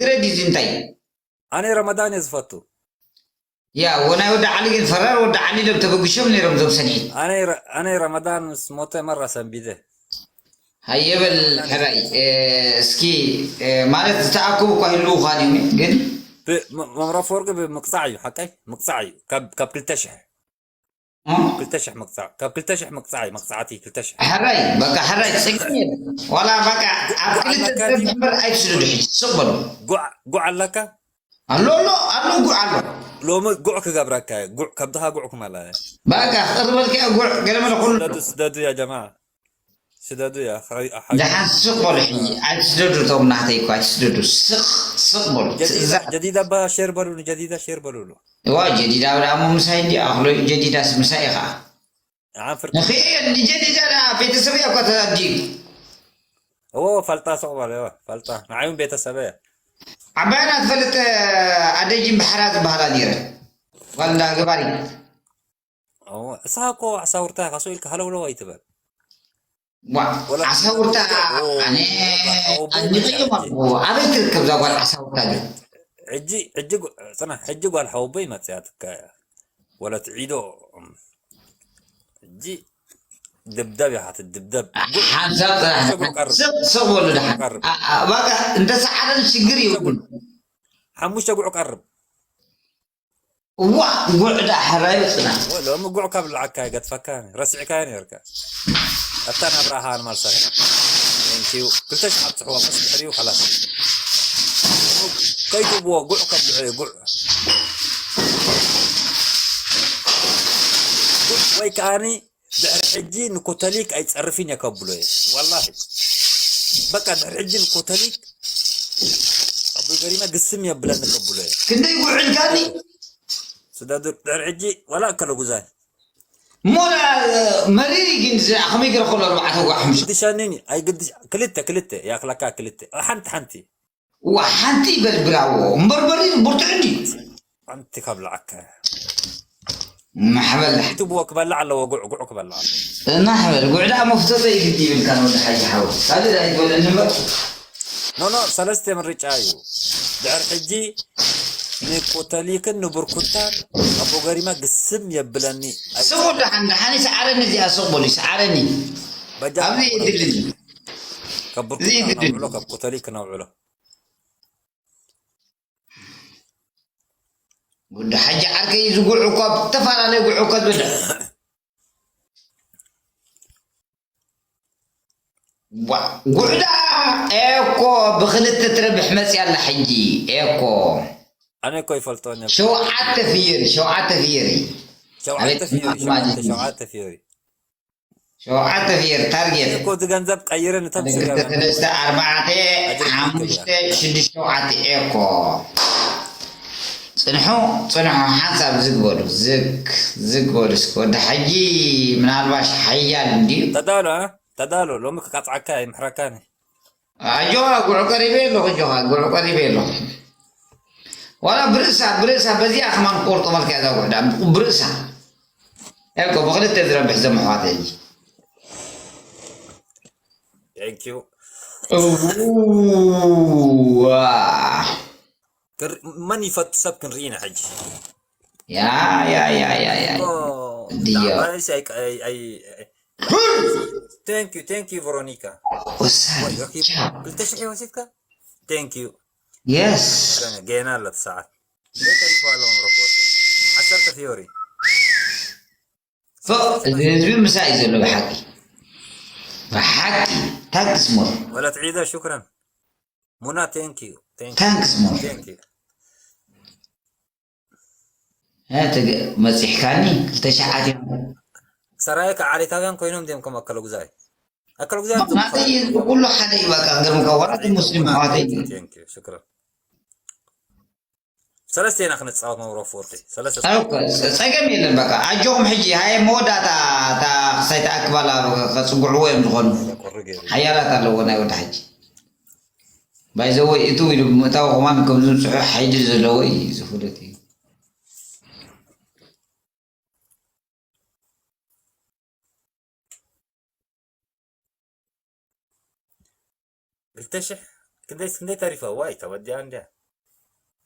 ትረዲ እዚ እንታይ? ኣነ ረመዳን እየ ዝፈቱ። ያ ወናይ ወዲ ዓሊ ግን ፈራር ወዲ ዓሊ ሎም ተበግሾም ነይሮም ዞም ሰኒሒት። ኣነ ረ- ኣነ ረመዳን ምስ ሞተ መራ ሰንቢደ። ሃየበል ሕራይ እ፣ እስኪ እ፣ ማለት ዝተኣከቡ እኳ ህልው ኳን እዮም ግን ብ- ም- መምረፍ ወርቂ ብምቅፃዕ እዩ ሓቀይ ምቅፃዕ እዩ ካብ ካብ ክልተ ሽሕ እ? ክልተ ሽሕ ምቅፃዕ ካብ ክልተ ሽሕ ምቅፃዕ እዩ መቅፃዕቲ ክልተ ሽሕ ሕራይ በቃ ሕራይ ፀገም የለ ዋላ በቃ ኣብ ክልተ ኣለካ ድዩ? ዝረብሕ እምበር ኣይትስደዱ ሕጂ ስቕ በሉ ጉዕ ጉዕ ኣለካ ኣሎ ኣሎ ኣሎ ጉዕ ኣሎ ሎሚ ጉዕ ክገብረካ እየ። ጉዕ ከብድኻ ጉዕ ክመላ እየ። በቃ ክቕርበልካ እየ ጉዕ ገለመለ ኩሉ ኣሎ ስደዱ ስደዱ ያ ጀማ ስደዱ ያ ሓ- ሓ- ደሓን ስቕ በሉ ሕጂ ኣይትስደዱ እቶም ናተይ እኮ ኣይትስደዱ ስቕ ስቕ በሉ ጀዲዳ ትእዛዝ ጀዲዳ ባ ሼር በሉሉ ጀዲዳ ሼር በሉሉ ዋ ጀዲዳ ደኣ እሞ ምሳይ እንዲ ኣኽሎ ጀዲዳስ ምሳይ ኢኻ ንዓን ፍርቂ ንኽእል ንጀዲዳ ደኣ ቤተሰብ እያ እኳ ተዛዲዩ እዎ ፈልጣ ስቕ በል እዎ ፈልጣ ንዓይ እውን ቤተሰበ እያ ዓባይና ትፈልጥ ኣደይ ጅምብሓራ ዝበሃላ ነይረ ጓል እንዳ ገባሪት እዎ እሳ እኮ ኣሳውርታ ኢኻ ስቕ ኢልካ ሃለውለው ኣይትበል ዋ ዓሳውርታ ኣነ ኣድኒቀዮም ኣለዎ ኣበይ ትርከብ እዛ ጓል ዓሳውርታ ግን ሕጂ ሕጂ ጓ- ፅናሕ ሕጂ ጓል ሓወቦይ መፅያትካ እያ ወለት ዒዶ ሕጂ ድብደብ ኢኻ ትድብደብ ሓንሳብ ጥራሕ ስቕ ስቕ በሉ ድሓን በቃ እንተሰዓረን ሽግር ይብሉን ሓሙሽተ ጉዕ ቀርብ እዋ ጉዕ ዳ ሕራይ በፅና ሎሚ ጉዕ ካብ ልዓካ ይገድፈካ ረሲዕካ ነርካ ኣታ ናብራኻ ንማልሳካ ንኪዩ ክልተ ሺሕ ኣብፅሕዋ መስ ድሕሪኡ ከላስ ከይትብዎ ጉዕ ከብልዑ እዩ ጉዕ ወይ ከዓኒ ድሕሪ ሕጂ ንኮተሊክ ኣይጸርፊን እየ ከብሎ እየ ዋላሂ በቃ ድሕሪ ሕጂ ንኮተሊክ ኣቦይ ገሪማ ግስም የብለኒ ከብሎ እየ ክንደይ ጉዕልካኒ ስደዱ ድሕሪ ሕጂ ዋላ እከለ ጉዛይ ሞላ መሪር ግን ከመይ ገረ ከሎ ኣርባዕተ ጓሕ ምሽ ግድሻኒኒ ኣይግድሽ ክልተ ክልተ ያክለካ ክልተ ሓንቲ ሓንቲ ዋ ሓንቲ ይበል ብላዎ እምበርበሪ ብርቱዕ እንዲ ሓንቲ ካብ ለዓካ ማሕበል እቲ ብዎ ክበልዕ ኣለዎ ጉዕ ጉዕ ክበልዕ ኣለዎ ማሕበል ጉዕ ደኣ መፍተቶ ይግዲ ይብልካ ንወዲ ሓጂ ሓው ካልእ ዳ ይበለኒ እምበር ኖ ኖ ሰለስተ ምርጫ እዩ ድሕር ሕጂ ንኮተሊክን ንብርኩታን ኣቦ ገሪማ ግስም የብለኒ ስሙ ደሓን ደሓን ይሰዓረኒ እዚኣ ስቕ በሉ ይሰዓረኒ ኣብዚ የድልን ካብ ብርኩታን ነውዕሎ ካብ ኮተሊክ ነውዕሎ ጉዳ ሓጂ ዓርከይ ዝጉዕ እኳ ብተፈላለየ ጉዕ እኳ ዝብልዕ ጉዕዳ ኤኮ ብክልተ ትረብሕ መፅያ ኣላ ሕጂ ኤኮ ኣነ እኮ ይፈልጦ ሸውዓተ ፍየሪ ሸውዓተ ፍየሪ ሸውዓተ ፍየሪ ሸውዓተ ፍየሪ ሸውዓተ ፍየር ታርጌት እኮ እቲ ገንዘብ ቀይረ ንቶም ሓደ ክልተ ሰለስተ ኣርባዕተ ሓሙሽተ ሽዱሽተ ሸውዓተ ኤኮ ጽንሑ ጽንሑ ሓንሳብ ዝግ በሉ ዝግ ዝግ በሉ እስኪ ወዲ ሓጂ ምናልባሽ ሓያል እንድዩ ተዳሎ እ? ተዳሎ ሎሚ ክቀጽዓካ ይምሕረካኒ ኣጆኻ ጉዕ ቀሪበ ኣለኹ ኣጆኻ ጉዕ ቀሪበ ኣለኹ ዋላ ብርእሳ ብርእሳ በዚኣ ከማን ክቆርጦ መልካ እዛ ጉዕዳ ብርእሳ እኮ ብክልተ ዝረብሕ ዘምሕዋት ሕጂ Thank you እዋ መን ይፈቱ ሰብ ክንርኢ ኢና ሕጂ ያ ያ ያ ያ ያ ድዮ Thank you, thank you, Veronica. ክልተ ሽሕ ወሲድካ? Thank you. Yes. ገና ኣለት ሰዓት። እንዴት ተሪፎ ኣለዎም ረፖርት? ዓሰርተ ፊዮሪ። ፎቅ እዚ ህዝቢ ምሳይ ዘሎ ብሓቂ ብሓቂ ታንክስ ሞር ወለት ዒደ ሹክረን ሙና thank you thank you thanks ሞር thank you መፂሕካኒ ክልተ ሸዓት እዮም ሰራየ ከዓሌታውያን ኮይኖም ድዮም ከም ኣከለ ጉዛይ ኣከለ ጉዛይ ናተይ ኩሉ ሓደ እዩ በቃ ገርምካ ወላ እቲ ሙስሊም ኣሕዋተይ እዩ ሽክረን ሰለስተ ኢና ክንፃወት መብሮ ፎርቲ ሰለስተ ፀገም የለን በቃ ኣጆኹም ሕጂ ሃየ መወዳእታ እታ ክሳይ ተኣክባላ ከፅጉዕዎ እዮም ዝኾኑ ሓያላት ኣለዎ ናይ ወዲ ሓጂ ባይዘወይ እትው ኢሉ ብምእታው ከማን ከም ዝብፅሑ ሓይሊ ዘለዎ እዩ ዝፍለጥ እዩ ክልተ ሽሕ ክንደይ ክንደይ ተሪፋ ዋይ ተወዲኣ እንድያ።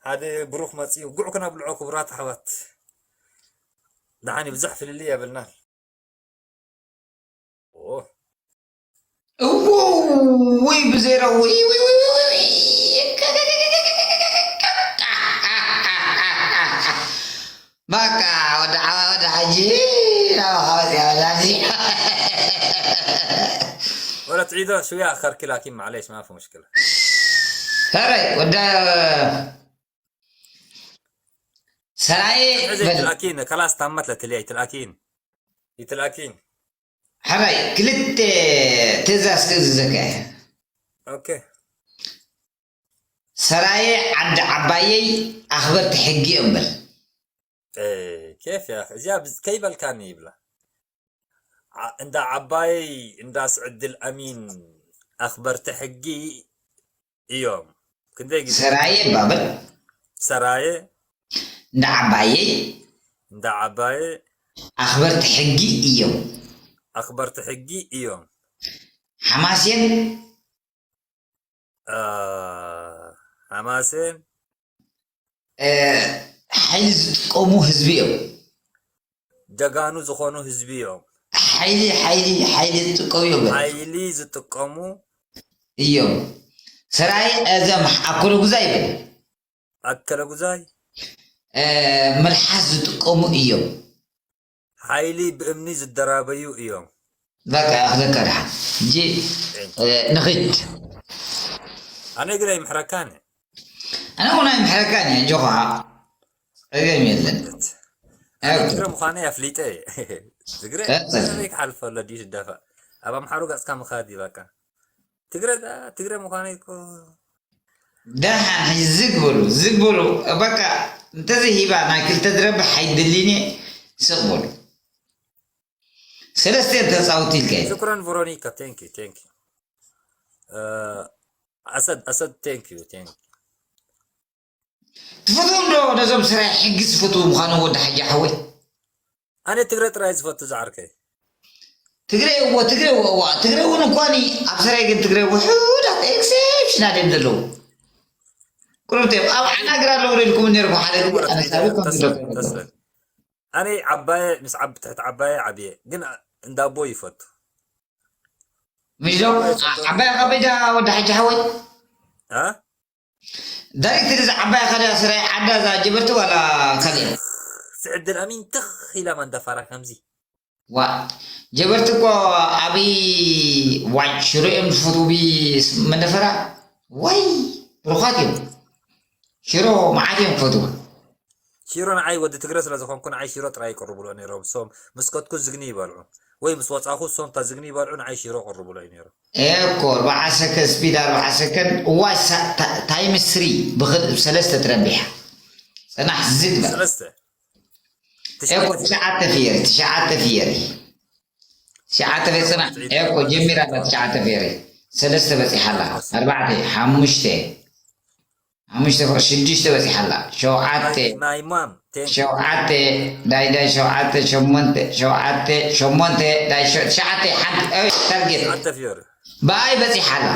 ሓደ ብሩኽ መጺኡ ጉዕ ክነብልዖ ክቡራት ኣሕዋት። ደሓን እዩ፣ ብዙሕ ፍልልይ የብልናን። ኦ፣ እውይ ብዜሮ ውይ ውይ ውይ ውይ ውይ። በቃ ወደ ዓ- ወደ ሓጂ ናባኻ መፅያ ወደ ሓጂ። ወላ ትዒዶ ሽውያ ኣኸርኪ ላኪን ማዕለሽ ማፊ ሙሽክላ። ሰራይ ወደ ሰራይ በል። ትልኣኪን ከላስ ታመት ለትልያ ይትልኣኪን ይትልኣኪን። ሕራይ ክልተ ትእዛዝ ክእዝዘካ እየ። ኦኬ። ሰራየ ዓዲ ዓባየይ ኣኽበርቲ ሕጊ እዮም በል። ኤ፣ ኬፍ ያ እዚኣ ብዝ- ከይበልካኒ ይብላ። ዓ- እንዳ ዓባየይ እንዳ ስዕድል ኣሚን ኣኽበርቲ ሕጊ እዮም። ክንደይ ግዜ ሰራየ ባበል ሰራየ እንዳ ዓባየይ እንዳ ዓባየ ኣኽበርቲ ሕጊ እዮም። ኣኽበርቲ ሕጊ እዮም። ሓማሴን አ፣ ሓማሴን እ፣ ሓይሊ ዝጥቀሙ ህዝቢ እዮም። ጀጋኑ ዝኾኑ ህዝቢ እዮም። ሓይሊ ሓይሊ ሓይሊ ዝጥቀሙ እዮም። ሓይሊ ዝጥቀሙ እዮም። ሰራይ እዞም ኣከለጉዛይ ይብል ኣከለጉዛይ እ፣ መልሓስ ዝጥቀሙ እዮም። ሓይሊ ብእምኒ ዝደራበዩ እዮም። በቃ ክዘካ ድሓ እንጂ እ፣ ንኺድ ኣነ ግን ኣይምሕረካን እየ። ኣነ እውን ኣይምሕረካን እየ። እንጆ ከዓ ጸገም የለን። ኣነ ትግረ ምዃነይ ኣፍሊጠ እየ። ትግረ ቀጽል። ከመይ ክሓልፈ ኣሎ ድዩ ዝዳፋእ? ኣብ ኣምሓሩ ገጽካ ምኻድ እዩ በቃ። ትግረ ዳ- ትግረ ምዃነይ እኮ ደሓን ሕጂ ዝግ በሉ ዝግ በሉ። በቃ እንተዘይሂባ ናይ ክልተ ዝረብሕ ኣይደልን እየ። ስቕ በሉ። ሰለስተ ተፃውት ኢልካ እዩ። ሽኩረን ቨሮኒካ። Thank you, thank you. ኣሰድ ኣሰድ thank you, thank you. ትፈትዎም ዶ ነዞም ሰራይ ሕጊ ዝፈትዉ ምዃኑ ወዲ ሓጂ ሓወይ? ኣነ ትግረ ጥራይ ዝፈቱ ዝዓርከይ። ትግረ እዎ ትግረ እዎ እዋ ትግረ እውን እኳ ኒ ኣብ ሰራይ ግን ትግረ ውሑዳት ኤክሴፕሽናል እዮም ዘለዉ። ቁሩብ እዮም ኣብ ዓናግር ኣለዉ ኢልኩም ነርኩም ሓደ ግዜ ኣነሳቢ ከም ተስለ ኣነ ዓባየ ምስ ዓብ ትሕቲ ዓባየ ዓብየ ግን እንዳቦ ይፈቱ። ምሽ ዶ ዓባይ ካበይ ዳ ወዲ ሓጂ ሓወይ? እ? ዳይሬክት እዚ ዓባይ ካዳ ስራይ ዓዳ እዛ ጀበርቲ ዋላ ካልእ? ስዕድል ኣሚን ትኽ ኢላ ማንዳፋራ ከምዚ ዋ ጀበርቲ እኮ ኣብይ ዋጭ ሽሮ እዮም ዝፈትዉ ቢ መንደፈራ ወይ ብሩኻት እዮም ሽሮ መዓት እዮም ክፈትዉ። ሽሮ ንዓይ ወዲ ትግረ ስለ ዝኾንኩ ንዓይ ሽሮ ጥራይ ይቅርብሎ ነይሮም። ሶም ምስ ከድኩ ዝግኒ ይበልዑ ወይ ምስ ወጻኹ ሶም እታ ዝግኒ ይበልዑ ንዓይ ሽሮ ቅርብሎ እዩ ነይሩ። ኤኮ ኣርባዓ ሰከንድ ስፒድ ኣርባዓ ሰከንድ እዋይ ሳ- ታ- ታይምስ ስሪ ብኽል ብሰለስተ ትረቢሕ ጽናሕ ዝግ በል። ሰለስተ ኤኮ ትሽዓተ ፍየሪ ትሽዓተ ፍየሪ ትሽዓተ ፍየሪ ጽናሕ ኤኮ ጀሚራ ኣላ ትሽዓተ ፍየሪ ሰለስተ በጺሓ ኣላ ኣርባዕተ ሓሙሽተ ሓሙሽተ ፍቕሪ ሽዱሽተ በፂሓ ኣላ። ሸውዓተ ማይ ማም ቴንክ ሸውዓተ ዳይ ዳይ ሸውዓተ ሸሞንተ ሸውዓተ ሸሞንተ ዳይ ሸ- ትሽዓተ ሓንቲ ኦይ፣ ታርጌት ሸውዓተ ፊዮሪ ብኣይ በፂሓ ኣላ።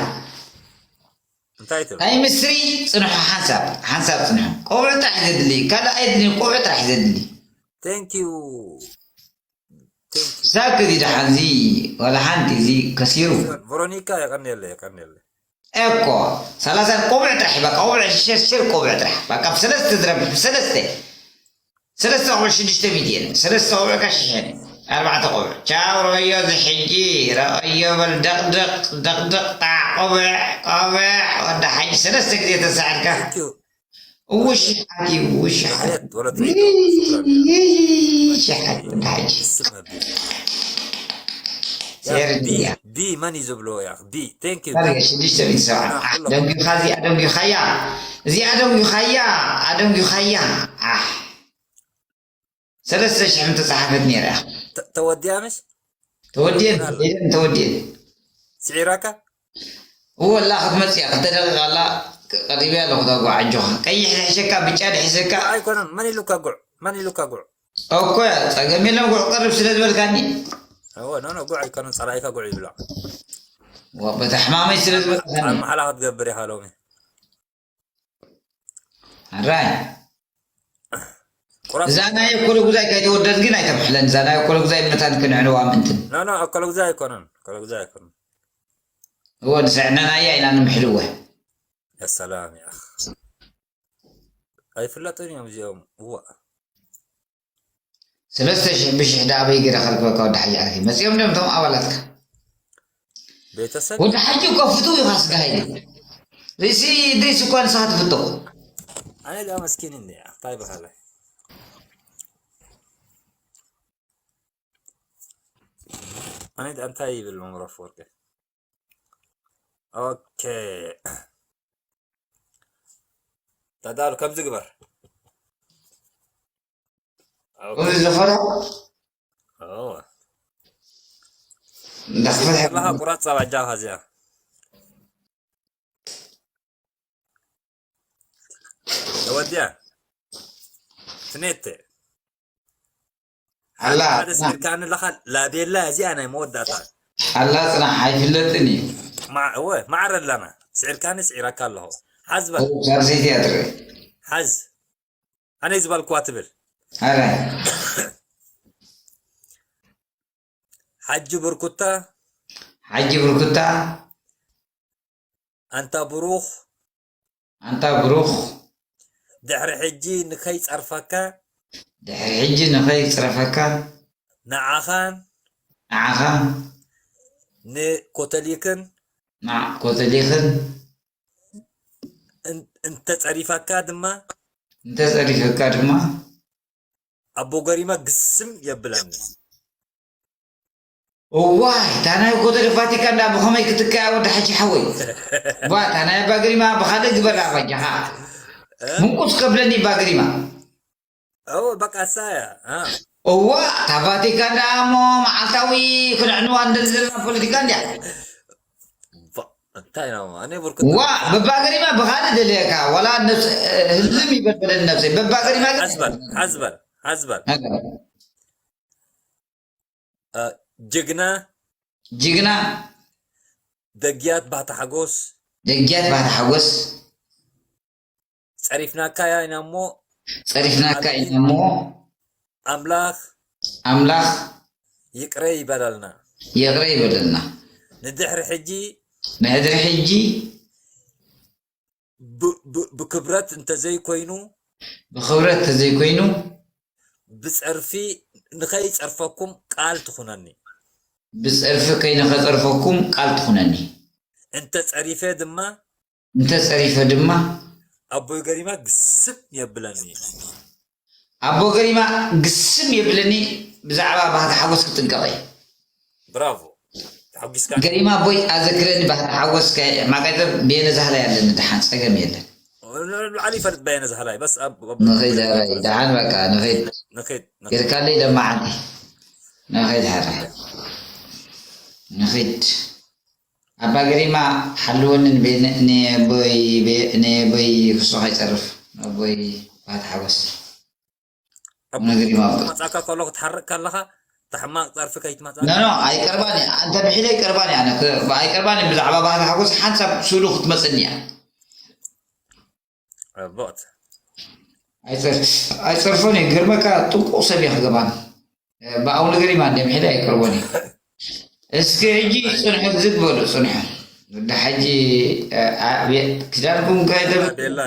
እንታይ ትብል? ናይ ምስሪ ፅንሑ ሓንሳብ ሓንሳብ ፅንሑ ቆብዕ ጥራሕ ዘድሊ ካልእ ኣየድሊ ቆብዕ ጥራሕ ዘድሊ ቴንክ ዩ ቴንክ ዩ ሳክ እዚ ደሓን እዚ ዋላ ሓንቲ እዚ ከሲሩ ቨሮኒካ የቀንየለ የቀንየለ እኮ ሰላሳ ቆብዕ ጥራሕ በቃ ቆብዕ ሸርሸር ቆብዕ ጥራሕ በቃ ብሰለስተ ዝረብሕ ብሰለስተ ሰለስተ ቆብዕ ሽዱሽተ ሚልዮን ሰለስተ ቆብዕ ካሽሕን ኣርባዕተ ቆብዕ ቻው ሮዮ ዝሕጂ ረኦዮ በል ደቅደቅ ደቅደቅ ጣዕ ቆብዕ ቆብዕ ወዲ ሓጂ ሰለስተ ግዜ ተሳዕርካ ቴንክ ዩ ውሽሓት እዩ ውሽሓት ወለት ወለት ሽሓት ወዲ ሓጂ ስም ኣቢሉ ሴርድያ ቢ መን እዩ ዝብሎ ያ ቢ ቴንክ ዩ ታዲያ ሽዱሽተ ሚእቲ ሰብዓ ደንጊኻዚ ኣደንጊኻያ እዚ ኣደንጊኻያ ኣደንጊኻያ ኣሕ ሰለስተ ሽሕ ምተፃሓፈት ነይራ ተወዲያ ምሽ ተወዲየን ተወዲየን ተወዲየን ስዒራካ እወላ ክትመፅእ እያ ክተደቂቕ ኣላ ቀሪበ ኣለኹ ዳጓ ኣጆኻ ቀይሕ ዝሕሸካ ብጫ ድሕሸካ ኣይኮነን መን ኢሉካ ጉዕ መን ኢሉካ ጉዕ እኮ ጸገም የለን ጉዕ ቀርብ ስለ ዝበልካኒ እወ ኖ ኖ ጉዕ ኣይኮነን ጸላኢካ ጉዕ ይብላ ወ-፣ በታ ሕማመይ ስለ ዝበፅሐኒ። ኣብ መሓላ ክትገብር ኢኻ ሎሚ። ኣራይ። ቁራስ እዛ ናይ እኮለጉዛይ ከይትወደድ ግን ኣይተምሕለን። እዛ ናይ እኮለጉዛይ መታን ክንዕንዋ ምእንትን። ኖ፣ ኖ፣ እኮለጉዛይ ኣይኮነን። እኮለጉዛይ ኣይኮነን። እወ፣ ንስዕነናያ ኢና ንምሕልወ። ያ ሰላም፣ ያ ኣኽ። ኣይፍለጥን እዮም እዚኦም። እዋ። ሰለስተ ሽሕ ብሽሕ ደኣ ኣበይ ገይረ ከርክበካ ወዲ ሓጂ ዓርኪ? መጺኦም ድዮም እቶም ኣባላትካ? ቤተሰብ ወዲ ሓጂ እኮ ፍቱው ኢኻ ስጋ ሃይለ። ርእሲ ድሪስ እኳ ንስኻ ትፍቶ። ኣነ ደኣ መስኪን እንዲ እያ። እንታይ በሃለ? ኣነ ደኣ እንታይ ይብል መምህር ኣፈወርቂ? ኦኬ። ተዳሉ ከምዚ ግበር። ኦኬ። እዚ ዝፈራ ኦ። እንዳኽፈት ከለኻ ቁራጽ ጸባ እጃኻ እዚኣ። ተወዲኣ። ትኔቴ። ኣላ ሓደ ስዒርካኒ ኣለኻ ላቤላ እዚኣ ናይ መወዳእታ። ኣላ ጽናሕ ኣይፍለጥን እዩ። ማ-፣ እወ፣ ማዕረ ኣለና። ስዒርካኒ ስዒረካ ኣለኹ። ሓዝ በል። ቻርሲ ትያትር ሓዝ። ኣነ ዝበልኩዋ ትብል። ኣረ ሓጂ ብርኩታ፣ ሓጂ ብርኩታ ኣንታ ብሩኽ፣ ኣንታ ብሩኽ ድሕሪ ሕጂ ንኸይጸርፈካ፣ ድሕሪ ሕጂ ንኸይጽረፈካ ንዓኻን ንዓኻ ንኮተሊክን ንዓ ኮተሊኽን እን-፣ እንተጸሪፈካ ድማ እንተጸሪፈካ ድማ ኣቦ ገሪማ ግስም የብለኒ። እዋይ፣ እታ ናይ ኮተሪ ቫቲካን ዳ ብኸመይ ክትከያ ወዲ ሓጂ ሓወይ? ዋ፣ እታ ናይ ኣባ ገሪማ ብኻልእ ግበራ በጃኻ። ምንቁስ ከብለኒ ኣባ ገሪማ። እወ፣ በቃ እሳ እያ። አ። እዋ፣ እታ ቫቲካን ዳ እሞ መዓልታዊ ክንዕንዋ እንደሊ ዘለና ፖለቲካ እንድያ። ባ-፣ እንታይ ነው? ኣነ ብርኩ ዋ፣ በባ ገሪማ ብኻልእ ደልየካ፣ ዋላ ነብስ-፣ ህልም ይበል በለኒ ነብሰይ። በባ ገሪማ ግን ሓዝበል፣ ሓዝበል፣ ሓዝበል። አ፣ ጅግና ጅግና ደግያት ባህታ ሓጎስ ደግያት ባህታ ሓጎስ ጸሪፍናካ ኢና እሞ ጸሪፍናካ ኢና እሞ ኣምላኽ ኣምላኽ ይቅረ ይበለልና። ይቕረ ይበለልና። ንድሕሪ ሕጂ ንሕድሪ ሕጂ ብ-፣ ብ-፣ ብክብረት እንተዘይኮይኑ ብኽብረት ተዘይኮይኑ ብጸርፊ ንኸይጸርፈኩም ቃል ትኹነኒ። ብጸርፊ ከይንኸጸርፈኩም ቃል ትኹነኒ። እንተጸሪፈ ድማ እንተጸሪፈ ድማ ኣቦይ ገሪማ ግስም የብለኒ። ኣቦ ገሪማ ግስም የብለኒ። ብዛዕባ ባህታ ሓጎስ ክጥንቀቐ እየ። ብራቮ። ተሓጒስካ ገሪማ ኣቦይ ኣዘክረኒ። ባህታ ሓጎስ ከ-፣ ማቀዘብ ቤነ ዛህላይ ኣለኒ። ደሓን ጸገም የለን። ላዕሊ ይፈልጥ በየነ ዛህላይ በስ ኣብ-፣ ኣብ-፣ ንኸይድ ዛህላይ ደሓን በቃ ንኸይድ ንኸይድ ንኸይድ። ጌርካለይ ደማዓቲ ንኸይድ ሓራይ ንኸይድ ኣባ ገሪማ ሓልወኒ ንቤነ-፣ ንቦይ ቤ-፣ ንቦይ ክሱ ከይጸርፍ ንቦይ ባህታ ሓጎስ ኣብ ነገር ይማወቅ። መጻካ ከሎ ክትሓርቅ ከለኻ ተሕማቅ ጸርፊ ከይትመጻ ኖ ኖ ኣይቀርባን እያ። ኣንተ ብሒለ ኣይቀርባን እያ። ኣነ ክ-፣ ኣይቀርባን እያ። ብዛዕባ ባህታ ሓጎስ ሓንሳብ ስእሉ ክትመጽኒ እያ። ኣቦት ኣይጸር-፣ ኣይጸርፎን እየ። ገርመካ ጥንቁቕ ሰብ እየ ክገባን። ብኣው ነገር ይማ እንደ ብሒለ ኣይቀርቦን እየ። እስኪ ሕጂ ጽንሑ ዝግ በሉ ጽንሑ። ወዲ ሓጂ፣ እ፣ እ፣ ክዳንኩም ከይተ-፣ ቤላ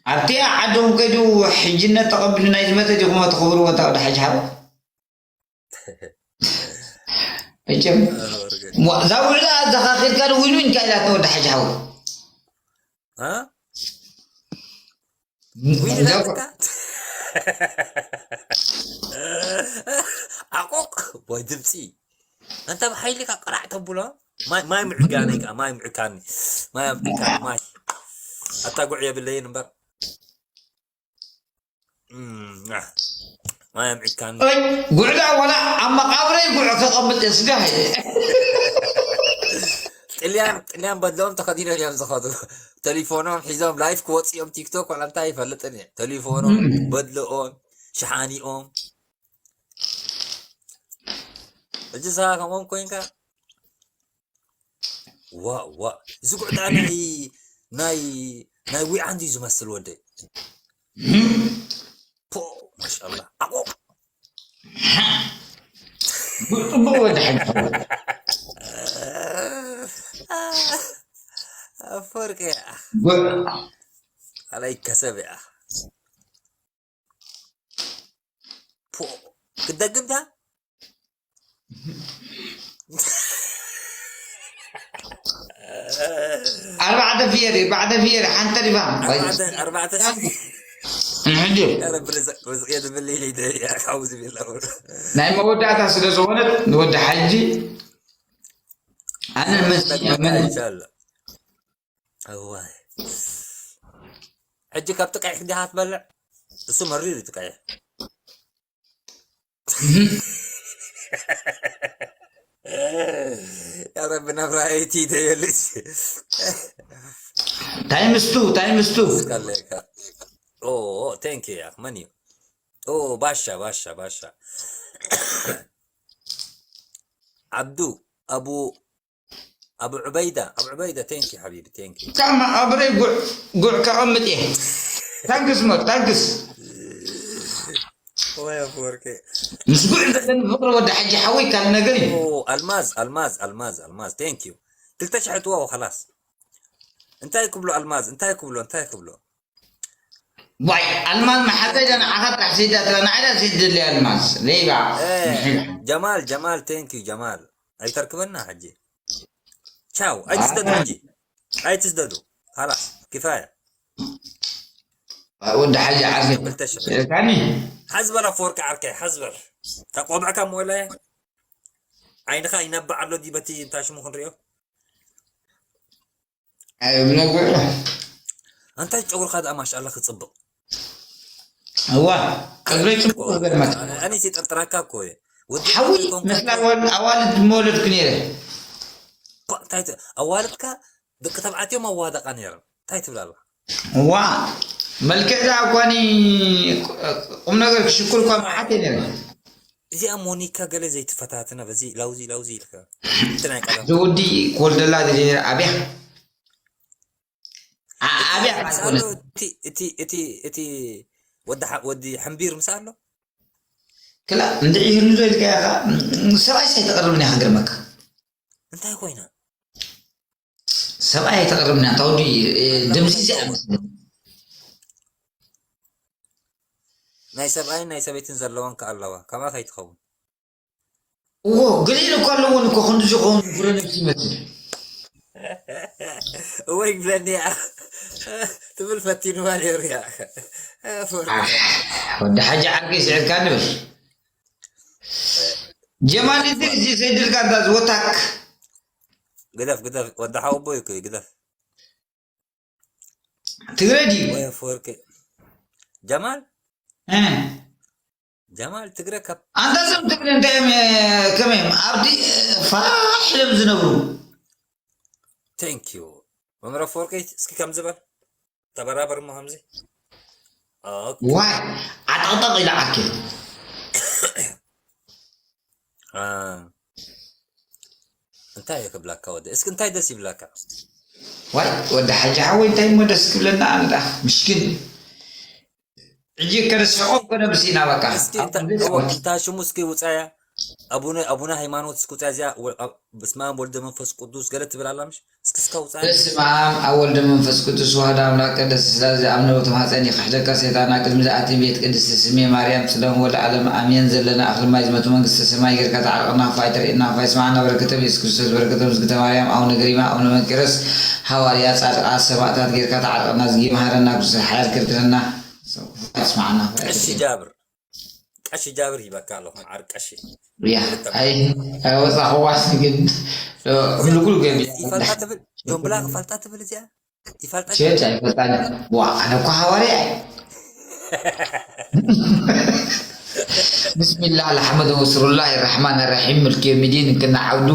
ኣብቲ ዓዶም ከይዱ ሕጅነት ተቐቢሉ ናይ ዝመጸ ዲኹም ትኽብርዎ? እታ ወዲ ሓጂ ሓው መቸም እዛ ውዕላ ዘኻኺልካ ዶ ዊን ዊን ኢልካ ኢላትኒ ወዲ ሓጂ ሓው። እ? ዊን እዛ ኢላትካ? ዓቆቕ ወይ ድምፂ። ኣንተ ብሓይሊ ካብ ቀራዕ ተብሎ። ማይ፣ ማይ ምዕጋነይ ከዓ፣ ማይ ምዕካኒ። ማይ ኣምዕካኒ፣ ማይ። ኣታ ጉዕ የብለይን እምበር። እም፣ ኣህ። ማይ ኣምዕካኒ። እይ፣ ጉዕዳ ዋላ ኣብ መቃብረይ ጉዕ ከቐምጥ እየ ስጋ። ጥልያን፣ ጥልያን በድልኦም ተኸዲኖም እዮም ዝኸዱ። ቴሌፎኖም ሒዞም ላይፍ ክወፁ እዮም ቲክቶክ ዋላ እንታይ ይፈልጥን እየ። ቴሌፎኖም፣ በድልኦም፣ ሸሓኒኦም። ሕጂ ንስኻ ከምኦም ኮይንካ ዋ ዋ፣ እዚ ጉዕ ደኣ ናይ ናይ ናይ ዊዓን ድዩ ዝመስል ወደይ? ፖ፣ ማሻላ። ኣቆ፣ ጽቡቕ ወዲ ሓቂ። ኣፈወርቂ ጉዕ ኣላይ ከሰብ እያ። ፖ፣ ክደግምታ ኣርባዕተ ፍየሪ ኣርባዕተ ፍየሪ ሓንተ ዲባ ኣርባዕተ ኣርባዕተ ሺሕ ንሕጂ ያ ረቢ ርዝቅ ርዝቅ የድብል ኢለ ይደ ያ ካውዝ ቢላ ናይ መወዳእታ ስለ ዝኾነት ንወዲ ሓጂ ኣነ መስ መን ኢንሻአላ። እዋይ፣ ሕጂ ካብ ጥቃይ ክንዲኻ ትበልዕ? እሱ መሪር እዩ ጥቃይ። ያ ረቢ ናብራ ኣይቲ ደየልች ታይምስ ቱ ታይምስ ቱ ስካለካ። ኦ፣ ቴንክ ዩ ያ መን እዩ? ኦ፣ ባሻ ባሻ ባሻ ዓብዱ፣ ኣቡ ኣቡ ዑበይዳ፣ ኣቡ ዑበይዳ፣ ቴንክ ዩ ሓቢቢ፣ ቴንክ ዩ። ካብ መቓብረይ ጉዕ ጉዕ ከቐምጥ እየ። ታንክስ ሞር ታንክስ። ወይ ኣፈወርቂ። ምስ ጉዕ ዘለኒ ፍቕሪ ወዲ ሓጂ ሓወይ ካልእ ነገር እዩ። ኦ፣ ኣልማዝ ኣልማዝ ኣልማዝ ኣልማዝ፣ ቴንክ ዩ። ክልተ ሽሕ እትዋው ኸላስ። እንታይ ክብሎ ኣልማዝ፣ እንታይ ክብሎ፣ እንታይ ክብሎ? ዋይ ኣልማዝ መሓዘይ ዳ ንዓኻ ጥራሕ ሰይዳ ትላ ንዓይ ዳ ሰይድ ደሊ ኣልማዝ ለይባ። እ፣ ጀማል ጀማል፣ ቴንክ ዩ ጀማል። ኣይተርክበና ሕጂ። ቻው፣ ኣይትስደዱ ሕጂ። ኣይትስደዱ። ኻላስ፣ ኪፋያ። ወዲ ሓጂ ዓርፊ ክልተ ሽሕ። ኢልካኒ። ሓዝበል ኣፈወርቂ ዓርከይ፣ ሓዝበል። ተቆብዕካ ሞለ። ዓይንኻ ይነብዕ ኣሎ ድዩ በቲ እንታ ሽሙ ክንሪኦ? ኣይብለጉ እንታይ ጨጉርኻ ደኣ ማሻኣላ ክጽብቕ። እዋ ቀብረይ ጽቡቕ ገርመት ኣነ ሲጠርጥራካ እኮ እየ። ወዲ ሓዊ ኮንካ መስላ ወል- ኣዋልድ መወለድኩ ነይረ። እኮ እንታይ ት- ኣዋልድካ ደቂ ተባዕትዮ ማዋደቃ ነይረን። እንታይ ትብል ኣላ? እዋ መልክዕ ዳ እኳኒ ቁም ነገር ክሽኩር እኳ መዓት እየ ነይረ። እዚኣ ሞኒካ ገለ ዘይትፈታትና በዚ ላውዚ ላውዚ ኢልካ። እቲ ናይ ቀደም ዘወዲ ክወልደላ ዝደለ ኣብያ ኣ- ኣብያ ምስ ኣሎ ኣይኮነት እቲ እቲ እቲ እቲ ወዲ ሓ- ወዲ ሕምቢር ምስ ኣሎ ክላ እንድዒ ህሉ ዘልካ ኢኻ። ሰብኣይስ ኣይተቐርብን እያ ክገርመካ። እንታይ ኮይና? ሰብኣይ ኣይተቐርብን እያ ታውዲ ደምሲስ እያ መስለኒ። ናይ ሰብኣይን ናይ ሰበይትን ዘለወን ከ ኣለዋ፣ ከምኣ ከይትኸውን። እዎ ገሊሉ እኮ ኣለውን እኮ ክንዲ ዝኸውን ጉረ ነብሲ ይመስል። ወይ ግለኒ እያ ትብል ፈቲንዋ ነይሩ እያ። ኣሕ፣ ወዲ ሓጂ ዓርከይ ስዒርካ ንብል። ጀማል እዚ እዚ ሰይድልካ እንታ ዝወታክ ግደፍ ግደፍ፣ ወዲ ሓወቦ እዩ እኮ፣ ግደፍ። ትግረ ድዩ? ወይ ኣፈወርቂ። ጀማል፣ እ። ጀማል ትግረ ካብ ኣንታ እዞም ትግረ እንታይ እዮም፣ ከመይ እዮም ኣብቲ ፋሕ ኢሎም ዝነብሩ? ቴንክ ዩ። መምህር ኣፈወርቂ እስኪ ከም ዝበል ተበራበር እሞ ከምዚ። ኦኬ። ዋይ ዓጠቕጠቕ ኢለ ዓርኪ። አ፣ እንታይ እየ ክብላካ ወደ እስኪ እንታይ ደስ ይብላካ? ዋይ ወዲ ሓጂ ሓወይ እንታይ እሞ ደስ ክብለና ኣንዳ ምሽኪን። ሕጂ ከነስሕቆ ኮነ ብሲና በቃ። እስኪ እንታ እዎ፣ እንታ ሽሙ እስኪ ውፃያ። ኣቡነ ኣቡነ ሃይማኖት እስኪ ውፃያ እዚኣ ወ- ኣብ- በስመ ኣብ ወልደ መንፈስ ቅዱስ ገለ ትብል ኣላ ምሽ? እስኪ እስካ ውፃያ። በስመ ኣብ ኣብ ወልደ መንፈስ ቅዱስ ዋህድ ኣምላክ ቅድስት ስላሴ ኣብ ነበቱ ማህፀን ይክሕደካ ሰይጣና ቅድሚ ዝኣቲ ቤት ቅድስት ስሜ ማርያም ጽለም ወለዓለም ኣሜን። ዘለና ኣክሊ ማይ ዝመቱ መንግስተ ሰማይ ጌርካ ተዓርቀና ክፋይ ተርእየና ክፋይ ስማዕና በረከቶም የሱስ ክርስቶስ በረከቶም ዝግተ ማርያም ኣቡነ ገሪማ ኣቡነ መንቂረስ ሃዋርያ ጻድቃት ሰማእታት ጌርካ ተዓርቀና ዝጊ መሃረና ክርስቶስ ሓያል ክርክርና ስማዕና ክፋይ ቀሺ ተርእየና። ጃብር ቀሺ ጃብር ሂበካ ኣለኹ። ዓር ቀሺ ያ ኣይ ኣይወጻኽዋስ ግን ምልጉል ገቢ ይፈልጣ ትብል ዶምብላ ክፈልጣ ትብል እዚኣ ይፈልጣ ሸት ኣይፈልጣን። ዋ ኣነ እኮ ሃዋርያ እየ። ብስሚላህ ኣልሓመድ ወስሩላህ ራሕማን ራሒም ምልክ የውሚዲን እንክና ዓብዱ